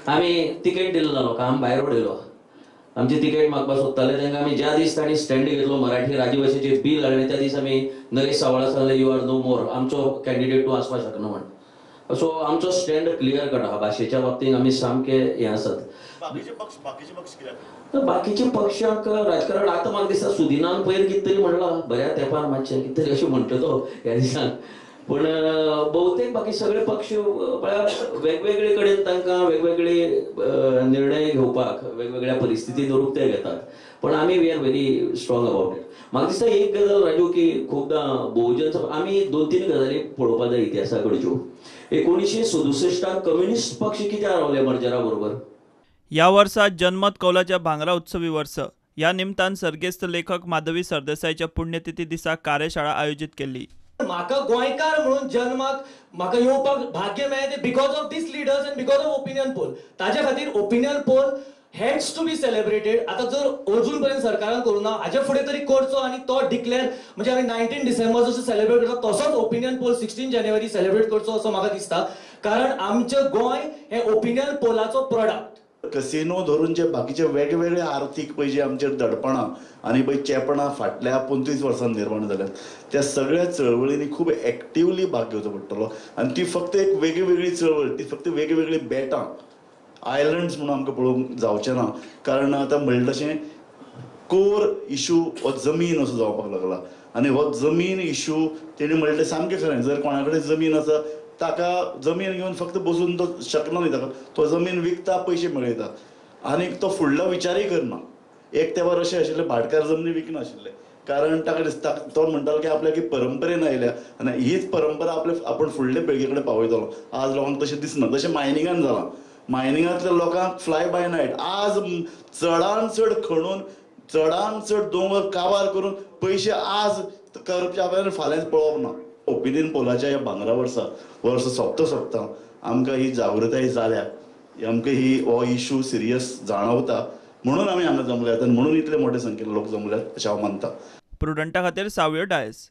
आमी तिकेट दिलो ना लोकांक, आमी भायर उडयलो. आमची तिकेट मागपाक सोदताले तांकां आमी ज्या दीस तांणी स्टँड घेतलो मराठी राजभाशेचेर बील हाडलें त्या दीस आमी नरेश सावळा सांगलें you are no मोर, आमचो कॅन्डिडेट तूं आसपाक शकना म्हण. सो आमचो स्टँड क्लियर कट आहा, भाशेच्या बाबतींत आमी सामके हें आसात. बाकीचे पक्षांक राजकारण आतां म्हाका दिसता सुदिनान पयर कितें तरी म्हणलां बऱ्या तेंपार मातशें कितें तरी अशें म्हणटा तो ह्या दिसान, पूण बहुतेक बाकी सगळे पक्ष म्हळ्यार वेगवेगळे कडेन तांकां वेगवेगळे निर्णय घेवपाक वेगवेगळ्या परिस्थितीन रूप ते घेतात, पण आमी we are very strong about it. म्हाका दिसता एक गजाल राजू की खुबदां बहुजन आमी 2-3 गजाली पळोवपाक जाय इतिहासा कडच्यो. 1967 कम्युनिस्ट पक्ष कित्याक रावले मर्जरा बरोबर. ह्या वर्सा जनमत कौलाच्या भांगरा उत्सवी वर्स ह्या निमतान सर्गेस्त लेखक माधवी सरदेसायच्या पुण्यतिथी दिसा कार्यशाळा आयोजीत केल्ली. म्हाका गोंयकार म्हणून जन्माक म्हाका येवपाक भाग्य मेळ्ळें तें because of these leaders and because of opinion poll. ताजे खातीर opinion poll has to be celebrated. आतां जर अजून पर्यंत सरकारान करूं ना, हाजे फुडें तरी करचो आनी तो डिक्लेअर म्हणजे आमी 19 डिसेंबर जसो सेलिब्रेट करता तसोच ओपिनियन पोल 16 जानेवारी सेलिब्रेट करचो असो म्हाका दिसता, कारण आमचें गोंय हें ओपिनियन पोलाचो प्रोडक्ट. कसिनो धरून जे बाकीचे वेगवेगळे आर्थीक पळय जे आमचेर दडपणां आनी पळय चेपणां फाटल्या 25 वर्सांत निर्माण जाल्यात त्या सगळ्या चळवळींनी खूब एक्टिवली भाग घेवचो पडटलो. आनी ती फक्त एक वेगळी चळवळ, ती फक्त वेगवेगळी बेटां आयलंड्स म्हणून आमकां पळोवंक जावचें ना, कारण आतां म्हणलें तशें कोर इशू हो जमीन असो जावपाक लागला आनी हो जमीन इशू तेणी म्हणलें तें सामकें खरें. जर कोणा कडेन जमीन आसा ताका जमीन घेवन फक्त बसून तो शकना न्ही, ताका तो जमीन विकता पयशे मेळयता आनी तो फुडलो विचारय करना. एक तेंपार अशें आशिल्लें भाटकार जमनी विकनाशिल्ले, कारण ताका दिसता तो म्हणटालो की आपल्याक ही परंपरेन आयल्या आनी हीच परंपरा आपले आपूण फुडले पिळगे कडेन पावयतलो. आज लोकांक तशें दिसना, तशें मायनिंगान जालां. मायनिंगांतल्या लोकांक फ्लाय बाय नायट आज चडान चड खणून चडान चड दोंगर काबार करून पयशे आज करपचे आपल्याला फाल्यांच पळोवप ना. ओपिनियन पोलाच्या ह्या भांगरा वर्सा वर्स सोंपता सोंपता आमकां ही जागृताय जाल्या, आमकां ही हो इशू सिरियस जाणवता म्हणून आमी हांगा जमल्यात आनी म्हणून इतले मोठे संख्येन लोक जमल्यात अशें हांव मानता. प्रुडंटा खातीर सावयो डायस.